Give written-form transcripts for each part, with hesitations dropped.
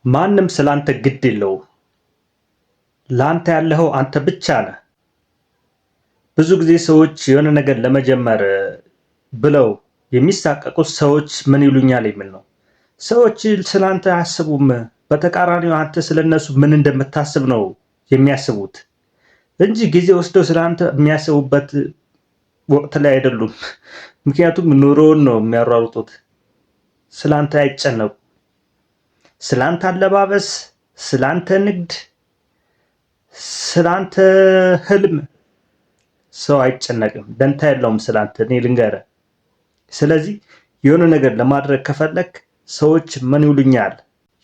ማንም ስላንተ ግድ የለውም። ላንተ ያለኸው አንተ ብቻ ነህ። ብዙ ጊዜ ሰዎች የሆነ ነገር ለመጀመር ብለው የሚሳቀቁት ሰዎች ምን ይሉኛል የሚል ነው። ሰዎች ስላንተ አያስቡም። በተቃራኒው አንተ ስለነሱ ምን እንደምታስብ ነው የሚያስቡት እንጂ ጊዜ ወስደው ስለአንተ የሚያስቡበት ወቅት ላይ አይደሉም። ምክንያቱም ኑሮውን ነው የሚያሯሩጡት። ስላንተ አይጨነቁ። ስላንተ አለባበስ፣ ስላንተ ንግድ፣ ስላንተ ህልም ሰው አይጨነቅም። ደንታ የለውም ስላንተ፣ እኔ ልንገርህ። ስለዚህ የሆነ ነገር ለማድረግ ከፈለክ ሰዎች ምን ይሉኛል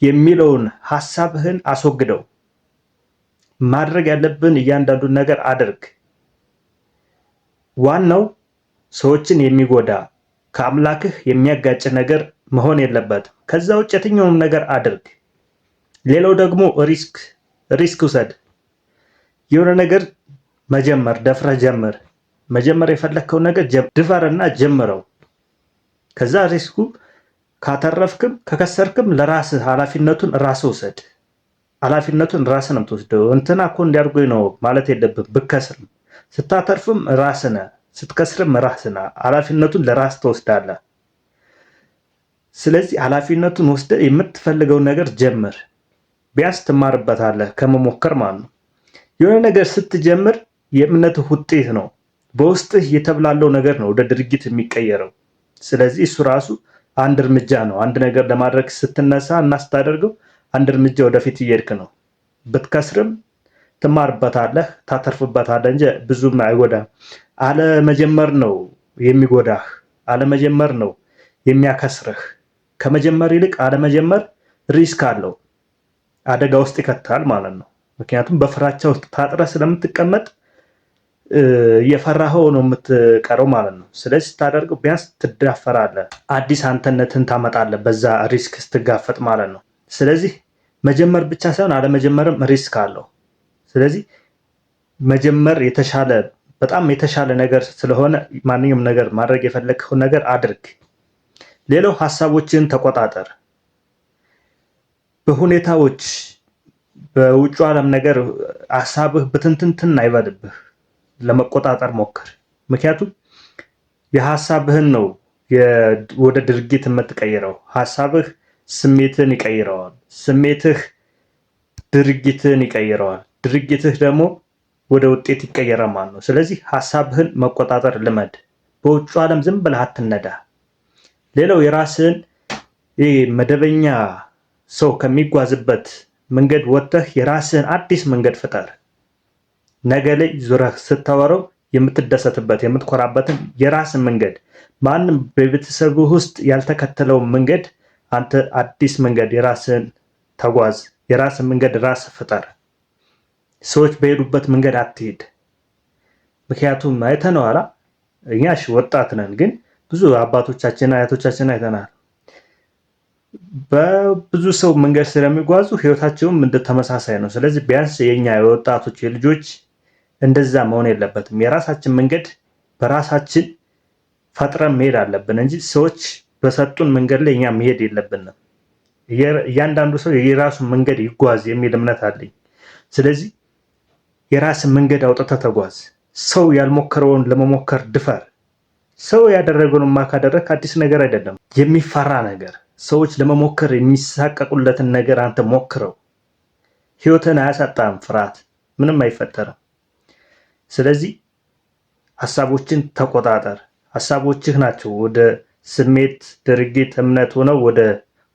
የሚለውን ሀሳብህን አስወግደው። ማድረግ ያለብን እያንዳንዱን ነገር አድርግ። ዋናው ሰዎችን የሚጎዳ፣ ከአምላክህ የሚያጋጭ ነገር መሆን የለበትም። ከዛ ውጭ የትኛውንም ነገር አድርግ። ሌላው ደግሞ risk ውሰድ። የሆነ ነገር መጀመር ደፍረህ ጀምር። መጀመር የፈለግከው ነገር ድፈርና ጀምረው። ከዛ risk ኡ ካተረፍክም ከከሰርክም ለራስህ ኃላፊነቱን ራስህ ውሰድ። ኃላፊነቱን ራስህ ነው የምትወስደው። እንትና እኮ እንዲያርጎኝ ነው ማለት የለብህም። ብከስርም ስታተርፍም ራስህ ነህ፣ ስትከስርም ራስህ ነህ። ኃላፊነቱን ለራስህ ትወስዳለህ። ስለዚህ ኃላፊነቱን ወስደህ የምትፈልገውን ነገር ጀምር። ቢያንስ ትማርበታለህ ከመሞከር ማለት ነው። የሆነ ነገር ስትጀምር የእምነትህ ውጤት ነው። በውስጥህ የተብላለው ነገር ነው ወደ ድርጊት የሚቀየረው። ስለዚህ እሱ ራሱ አንድ እርምጃ ነው። አንድ ነገር ለማድረግ ስትነሳ እና ስታደርገው አንድ እርምጃ ወደፊት እየሄድክ ነው። ብትከስርም ትማርበታለህ፣ ታተርፍበታለህ እንጂ ብዙም አይጎዳም። አለመጀመር ነው የሚጎዳህ። አለመጀመር ነው የሚያከስርህ። ከመጀመር ይልቅ አለመጀመር risk አለው፣ አደጋ ውስጥ ይከታል ማለት ነው። ምክንያቱም በፍራቻ ውስጥ ታጥረህ ስለምትቀመጥ እየፈራኸው ነው የምትቀረው ማለት ነው። ስለዚህ ስታደርገው ቢያንስ ትዳፈራለህ፣ አዲስ አንተነትን ታመጣለህ በዛ risk ስትጋፈጥ ማለት ነው። ስለዚህ መጀመር ብቻ ሳይሆን አለመጀመርም risk አለው። ስለዚህ መጀመር የተሻለ፣ በጣም የተሻለ ነገር ስለሆነ ማንኛውም ነገር ማድረግ የፈለግከውን ነገር አድርግ። ሌላው ሀሳቦችን ተቆጣጠር። በሁኔታዎች፣ በውጩ ዓለም ነገር ሀሳብህ ብትንትንትን አይበልብህ። ለመቆጣጠር ሞክር። ምክንያቱም የሀሳብህን ነው ወደ ድርጊት የምትቀይረው። ሀሳብህ ስሜትን ይቀይረዋል። ስሜትህ ድርጊትን ይቀይረዋል። ድርጊትህ ደግሞ ወደ ውጤት ይቀየራል ማለት ነው። ስለዚህ ሀሳብህን መቆጣጠር ልመድ። በውጩ ዓለም ዝም ብለህ አትነዳ። ሌላው የራስህን መደበኛ ሰው ከሚጓዝበት መንገድ ወጥተህ የራስህን አዲስ መንገድ ፍጠር። ነገ ላይ ዙረህ ስታወራው የምትደሰትበት፣ የምትኮራበትን የራስን መንገድ፣ ማንም በቤተሰብህ ውስጥ ያልተከተለውን መንገድ አንተ አዲስ መንገድ የራስህን ተጓዝ። የራስን መንገድ ራስህ ፍጠር። ሰዎች በሄዱበት መንገድ አትሄድ። ምክንያቱም አይተነዋላ፣ እኛ እሺ ወጣት ነን፣ ግን ብዙ አባቶቻችን አያቶቻችን አይተናል። በብዙ ሰው መንገድ ስለሚጓዙ ህይወታቸውም እንደ ተመሳሳይ ነው። ስለዚህ ቢያንስ የኛ የወጣቶች የልጆች እንደዛ መሆን የለበትም። የራሳችን መንገድ በራሳችን ፈጥረን መሄድ አለብን እንጂ ሰዎች በሰጡን መንገድ ላይ እኛ መሄድ የለብንም። እያንዳንዱ ሰው የራሱን መንገድ ይጓዝ የሚል እምነት አለኝ። ስለዚህ የራስን መንገድ አውጥተህ ተጓዝ። ሰው ያልሞከረውን ለመሞከር ድፈር። ሰው ያደረገውን ካደረግክ አዲስ ነገር አይደለም። የሚፈራ ነገር፣ ሰዎች ለመሞከር የሚሳቀቁለትን ነገር አንተ ሞክረው። ህይወትን አያሳጣም ፍርሃት፣ ምንም አይፈጠርም። ስለዚህ ሀሳቦችን ተቆጣጠር። ሀሳቦችህ ናቸው ወደ ስሜት፣ ድርጊት፣ እምነት ሆነው ወደ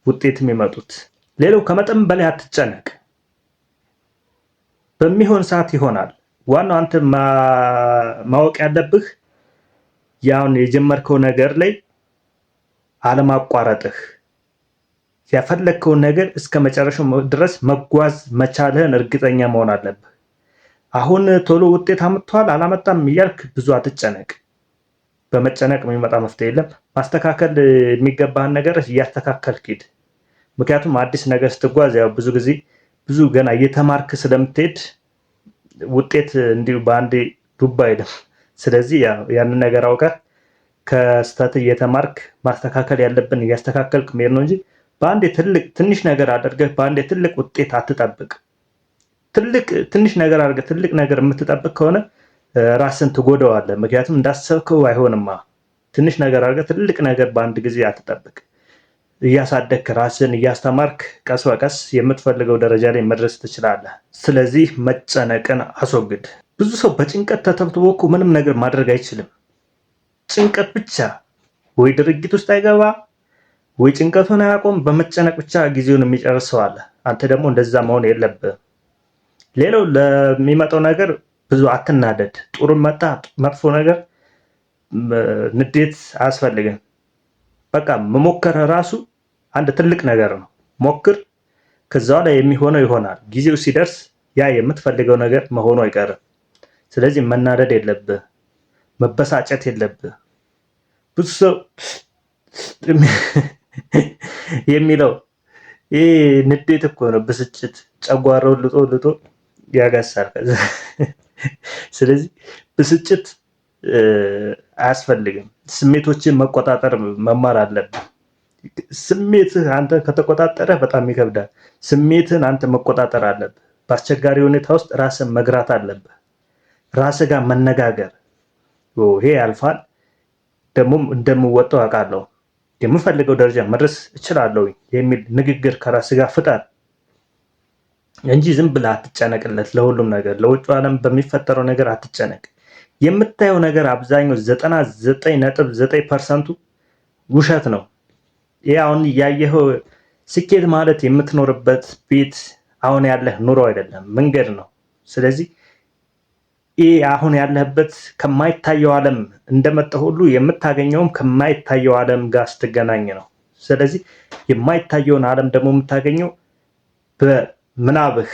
ውጤት የሚመጡት። ሌላው ከመጠን በላይ አትጨነቅ። በሚሆን ሰዓት ይሆናል። ዋናው አንተ ማወቅ ያለብህ ያውን የጀመርከው ነገር ላይ አለማቋረጥህ፣ ያፈለግከውን ነገር እስከ መጨረሻው ድረስ መጓዝ መቻልህን እርግጠኛ መሆን አለብህ። አሁን ቶሎ ውጤት አምጥቷል አላመጣም እያልክ ብዙ አትጨነቅ። በመጨነቅ የሚመጣ መፍትሄ የለም። ማስተካከል የሚገባህን ነገር እያስተካከልክ ሂድ። ምክንያቱም አዲስ ነገር ስትጓዝ ያው ብዙ ጊዜ ብዙ ገና እየተማርክ ስለምትሄድ ውጤት እንዲሁ በአንዴ ዱብ አይልም። ስለዚህ ያንን ነገር አውቀህ ከስህተት እየተማርክ ማስተካከል ያለብን እያስተካከልክ መሄድ ነው እንጂ በአንዴ ትልቅ ትንሽ ነገር አድርገህ በአንዴ ትልቅ ውጤት አትጠብቅ። ትልቅ ትንሽ ነገር አድርገህ ትልቅ ነገር የምትጠብቅ ከሆነ ራስን ትጎዳዋለህ። ምክንያቱም እንዳሰብከው አይሆንማ። ትንሽ ነገር አድርገህ ትልቅ ነገር በአንድ ጊዜ አትጠብቅ። እያሳደግክ ራስን እያስተማርክ ቀስ በቀስ የምትፈልገው ደረጃ ላይ መድረስ ትችላለህ። ስለዚህ መጨነቅን አስወግድ። ብዙ ሰው በጭንቀት ተተብትቦ እኮ ምንም ነገር ማድረግ አይችልም። ጭንቀት ብቻ ወይ ድርጊት ውስጥ አይገባ ወይ ጭንቀቱን አያቆም። በመጨነቅ ብቻ ጊዜውን የሚጨርስ ሰው አለ። አንተ ደግሞ እንደዛ መሆን የለብህም። ሌላው ለሚመጣው ነገር ብዙ አትናደድ። ጥሩም መጣ መጥፎ ነገር ንዴት አያስፈልግም። በቃ መሞከር ራሱ አንድ ትልቅ ነገር ነው። ሞክር፣ ከዛ ላይ የሚሆነው ይሆናል። ጊዜው ሲደርስ ያ የምትፈልገው ነገር መሆኑ አይቀርም። ስለዚህ መናደድ የለብህ፣ መበሳጨት የለብህ። ብዙ ሰው የሚለው ይህ ንዴት እኮ ነው፣ ብስጭት ጨጓራውን ልጦ ልጦ ያገሳል። ስለዚህ ብስጭት አያስፈልግም። ስሜቶችን መቆጣጠር መማር አለብህ። ስሜትህ አንተ ከተቆጣጠረህ በጣም ይከብዳል። ስሜትህን አንተ መቆጣጠር አለብህ። በአስቸጋሪ ሁኔታ ውስጥ ራስን መግራት አለብህ። ራስህ ጋር መነጋገር፣ ይሄ ያልፋል፣ ደግሞም እንደምወጣው አውቃለሁ፣ የምፈልገው ደረጃ መድረስ እችላለሁ የሚል ንግግር ከራስህ ጋር ፍጠር እንጂ ዝም ብለህ አትጨነቅለት። ለሁሉም ነገር ለውጭ ዓለም በሚፈጠረው ነገር አትጨነቅ። የምታየው ነገር አብዛኛው 99.9% ውሸት ነው። ይሄ አሁን ያየኸው ስኬት ማለት የምትኖርበት ቤት አሁን ያለህ ኑሮ አይደለም፣ መንገድ ነው። ስለዚህ ይህ አሁን ያለህበት ከማይታየው ዓለም እንደመጣ ሁሉ የምታገኘውም ከማይታየው ዓለም ጋር ስትገናኝ ነው። ስለዚህ የማይታየውን ዓለም ደግሞ የምታገኘው በምናብህ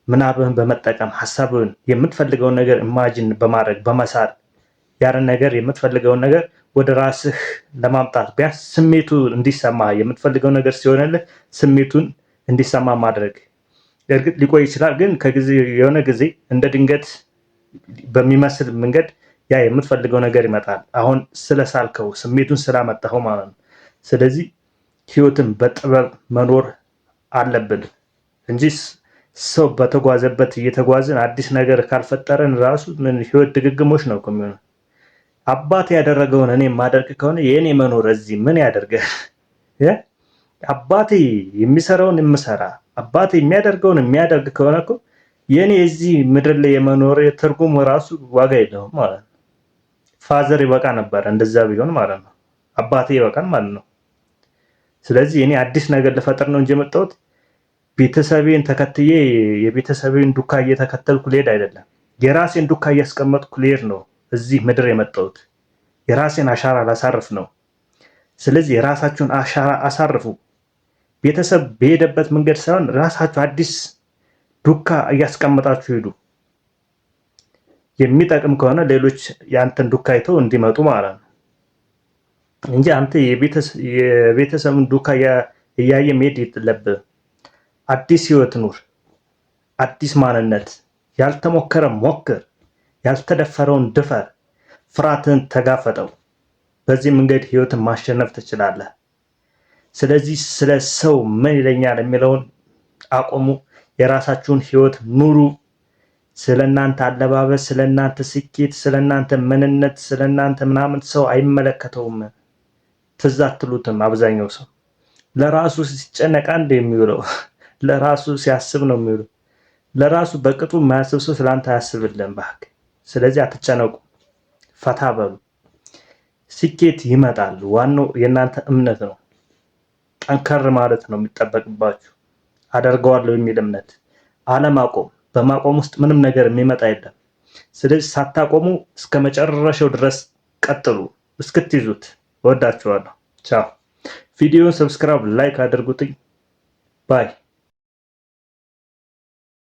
ምናብህን በመጠቀም ሀሳብህን የምትፈልገውን ነገር imagine በማድረግ በመሳል ያንን ነገር የምትፈልገውን ነገር ወደ ራስህ ለማምጣት ቢያንስ ስሜቱ እንዲሰማ የምትፈልገው ነገር ሲሆንልህ ስሜቱን እንዲሰማ ማድረግ። እርግጥ ሊቆይ ይችላል፣ ግን ከጊዜ የሆነ ጊዜ እንደ ድንገት በሚመስል መንገድ ያ የምትፈልገው ነገር ይመጣል። አሁን ስለሳልከው ስሜቱን ስላመጣኸው ማለት ነው። ስለዚህ ህይወትን በጥበብ መኖር አለብን እንጂ ሰው በተጓዘበት እየተጓዝን አዲስ ነገር ካልፈጠረን ራሱ ምን ህይወት ድግግሞች ነው እኮ የሚሆነው። አባት ያደረገውን እኔ የማደርግ ከሆነ የእኔ መኖር እዚህ ምን ያደርጋል? አባቴ የሚሰራውን የምሰራ አባቴ የሚያደርገውን የሚያደርግ ከሆነ እኮ የእኔ እዚህ ምድር ላይ የመኖር ትርጉም ራሱ ዋጋ የለውም ማለት ነው። Father ይበቃ ነበር እንደዛ ቢሆን ማለት ነው። አባቴ ይበቃል ማለት ነው። ስለዚህ እኔ አዲስ ነገር ልፈጥር ነው እንጂ የመጣሁት ቤተሰቤን ተከትዬ የቤተሰቤን ዱካ እየተከተልኩ ልሄድ አይደለም። የራሴን ዱካ እያስቀመጥኩ ልሄድ ነው እዚህ ምድር የመጣሁት። የራሴን አሻራ ላሳርፍ ነው። ስለዚህ የራሳችሁን አሻራ አሳርፉ። ቤተሰብ በሄደበት መንገድ ሳይሆን ራሳችሁ አዲስ ዱካ እያስቀመጣችሁ ሂዱ። የሚጠቅም ከሆነ ሌሎች የአንተን ዱካ አይተው እንዲመጡ ማለት ነው እንጂ አንተ የቤተሰብን ዱካ እያየ መሄድ የለብህም። አዲስ ህይወት ኑር፣ አዲስ ማንነት። ያልተሞከረ ሞክር፣ ያልተደፈረውን ድፈር፣ ፍርሃትን ተጋፈጠው። በዚህ መንገድ ህይወትን ማሸነፍ ትችላለህ። ስለዚህ ስለ ሰው ምን ይለኛል የሚለውን አቁሙ። የራሳችሁን ህይወት ኑሩ። ስለ እናንተ አለባበስ፣ ስለ እናንተ ስኬት፣ ስለ እናንተ ምንነት፣ ስለ እናንተ ምናምን ሰው አይመለከተውም። ትዝ አትሉትም። አብዛኛው ሰው ለራሱ ሲጨነቅ አንድ የሚውለው ለራሱ ሲያስብ ነው የሚውለው። ለራሱ በቅጡ የማያስብ ሰው ስለአንተ አያስብልህም እባክህ። ስለዚህ አትጨነቁ፣ ፈታ በሉ። ስኬት ይመጣል። ዋናው የእናንተ እምነት ነው። ጠንከር ማለት ነው የሚጠበቅባችሁ። አደርገዋለሁ የሚል እምነት፣ አለማቆም። በማቆም ውስጥ ምንም ነገር የሚመጣ የለም። ስለዚህ ሳታቆሙ እስከ መጨረሻው ድረስ ቀጥሉ እስክትይዙት። እወዳችኋለሁ። ቻው። ቪዲዮን subscribe፣ like አድርጉትኝ። Bye።